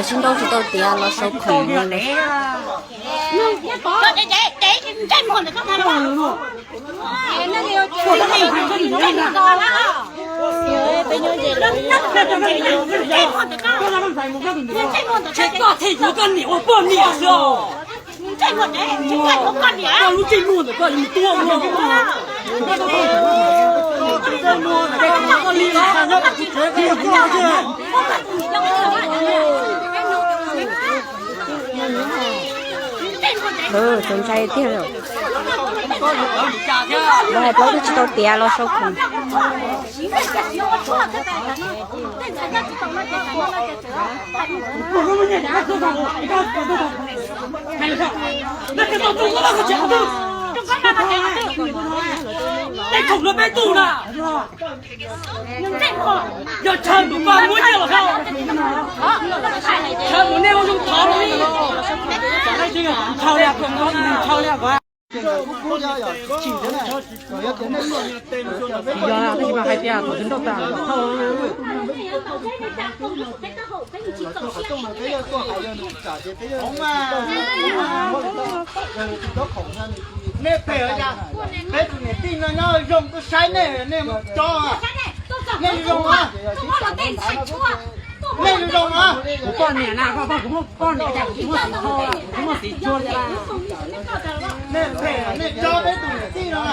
Sib nrauj tsis tau tiav los sau khoom no. Koj thiaj yuav koj niam ua poj niam xwb. Koj lub ntsej muag ntawm koj yuav mus tuag ua. Txaus ntshai tiag. Lawv hais plaub twb tsis tau tiav los sau khoom. Tej khoom no peb tu na. Yog tshaw tus poj muab nyiaj los, tshaw tus nej ua zoo thov los. Tsis yog, tab sis mas hais tias thaum twg nrauj tas thauj. Nej phem, peb tus niam tij no nyob zoo, tuaj saib nej, nej cov, nej zoo, nej zoo. Kuv poj niam na, koj poj kuv muaj poj niam, kuv tsis muaj txiv, kuv tsis muaj txiv cuag li. Nej phem, nej cov peb tus niam tij no.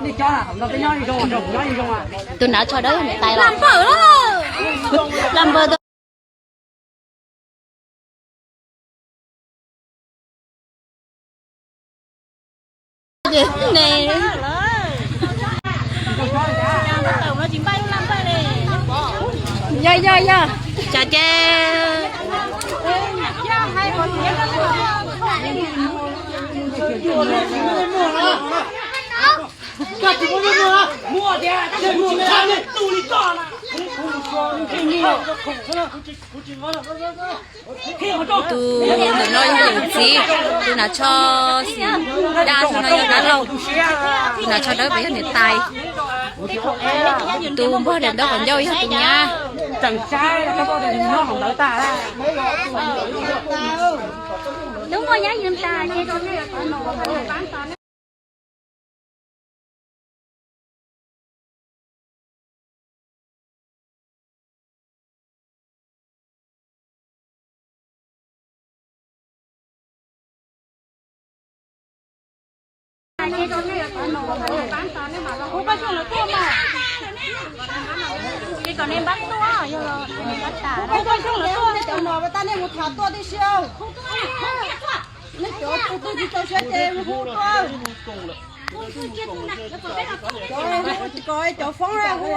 Nej cov, thaum ntawd peb nyob zoo, kuv nyob zoo. Tus hnav tsho dawb niam tais los. Lam npawg. Yog, yog, yog. Tsam ces Tus ntawm no yog yawm txiv, tus hnav tsho xim daj no yog dab laug, tus hnav tsho dawb yog niam tais, tus npog daim ntaub qaum ncauj yog tus nyab. Nej cov tus twg tsis txaus siab ces hu tuaj. Cov, cov foob hu.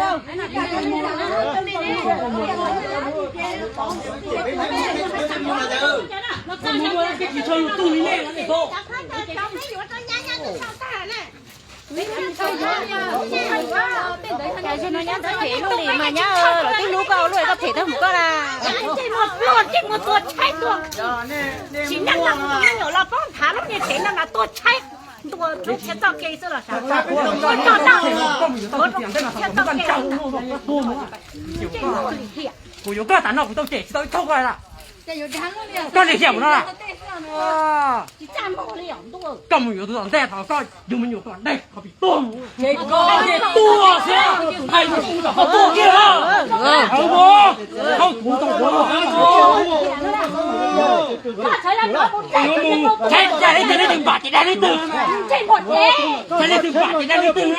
Ces no nyab ntxawm phem ib lub li mas nyab, lawv twb hlub koj ua luaj koj phem tau mus koj na. Tsis neej no kuv tus me nyuam los poob nthav lub niag tsev no mas tuag tshaib ntua rau txhia txoj kev xwb los sav. Tuag noj tuag tshaib txoj kev. Kuv yuav koj tas no kuv tau cem tsis tau ib txhab koj lawm. Koj lig hiam mus no lawm. Koj mus yuav tus tom ntej thaum koj yug me nyuam koj daig qhov pim tuag mus. Koj tuag xwb, hais tus kuv tom koj tuag kiag. Hauv kuv tom kuv. Yuav mus tshaib caj leej twg leej twg npam ces daig leej twg. Tshaib leej twg npam ces daig leej twg.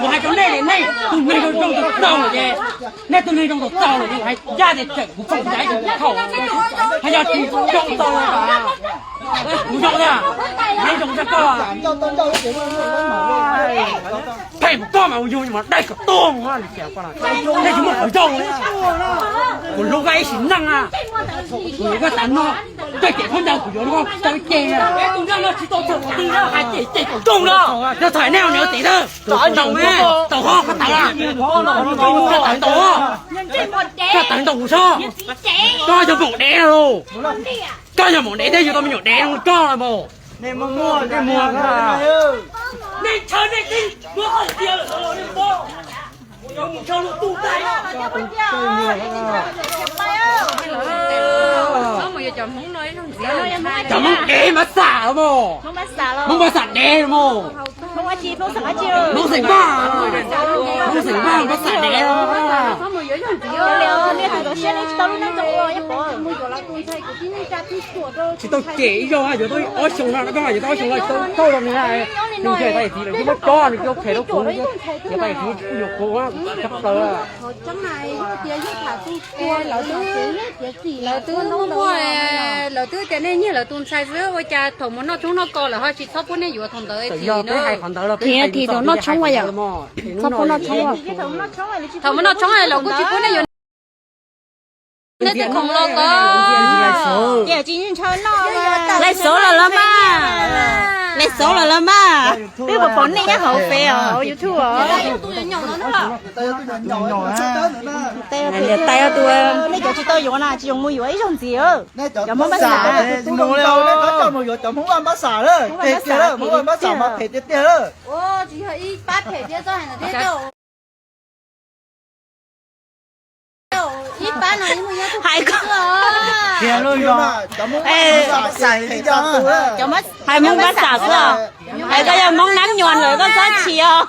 Kuv hais rau nej, nej tus neeg zoo tau txaus lawm ces, nej tus neeg zoo tau txaus lawm ces kuv hais ncaj tias tseem kuv foom dai kuv thaum, hais yog tsis zoo tau kuv zoo na, nej zoo tag koj. Phem mus koj mas ua yug mas daig kom tuag mus, nej tsis muaj qhov zoo li. Kuv hlub koj ib sim neej na, kuv yuav koj tas no, koj cem khaub ncaws kuv yuav koj tau ib ce. Tus neeg no tsis tau txog qhov twg hais cem cem kom zoo na. Yog thaum nej ua niam ua txiv na, tau ho koj tawv, koj tawv ntau, koj tawv ntau kuv sob, koj yog maum dev no los, koj yog maum dev thiaj yuav tau me nyuam dev no koj los mas. Nej ntshaw nej tib muab hauj cia lawm los nej paub. Cov Hmoob dev Npab Xam los mog. Hmoob Npab Xam dev los mog. Hmoob xeem Vaj, Hmoob xeem Vaj Npab Xam dev. Tsis tau cem ib zaug, yuav tau ob xyoo no, yuav tau ob xyoo no tau los nws, nws ntsia tau yam txiv lawm, muab cov nws cov phem rau kuv, yuav tau yam txiv yuav kuv tshaj plaws. Lawv twb muaj, lawv twb tias nej nyiag lawv tus ntxhais xwb, ua cas thaum mus noj tshoob noj kos lawm ho tsis txhob pub nej yuav thaum ntawd. Thaum noj tshoob, thaum mus noj tshoob lawv kuj tsis pub nej yuav. Nej tus khoom los ko. Lais xauv los lawm mas, lais xauv los lawm mas. Twb pom pom nej nyob hauv Face os, hauv YouTube os. Niam tais tus, nej cov tsis tau yuav na, tsis zoo mus yuav ib zaug ntxiv. Cov Hmoob Npab Xam, Hmoob Npab Xam mas phem tiag tiag. Hais hais Hmoob Npab Xam xwb, hais koj yog Hmoob Nab Nyuas lawm koj txhob chim os.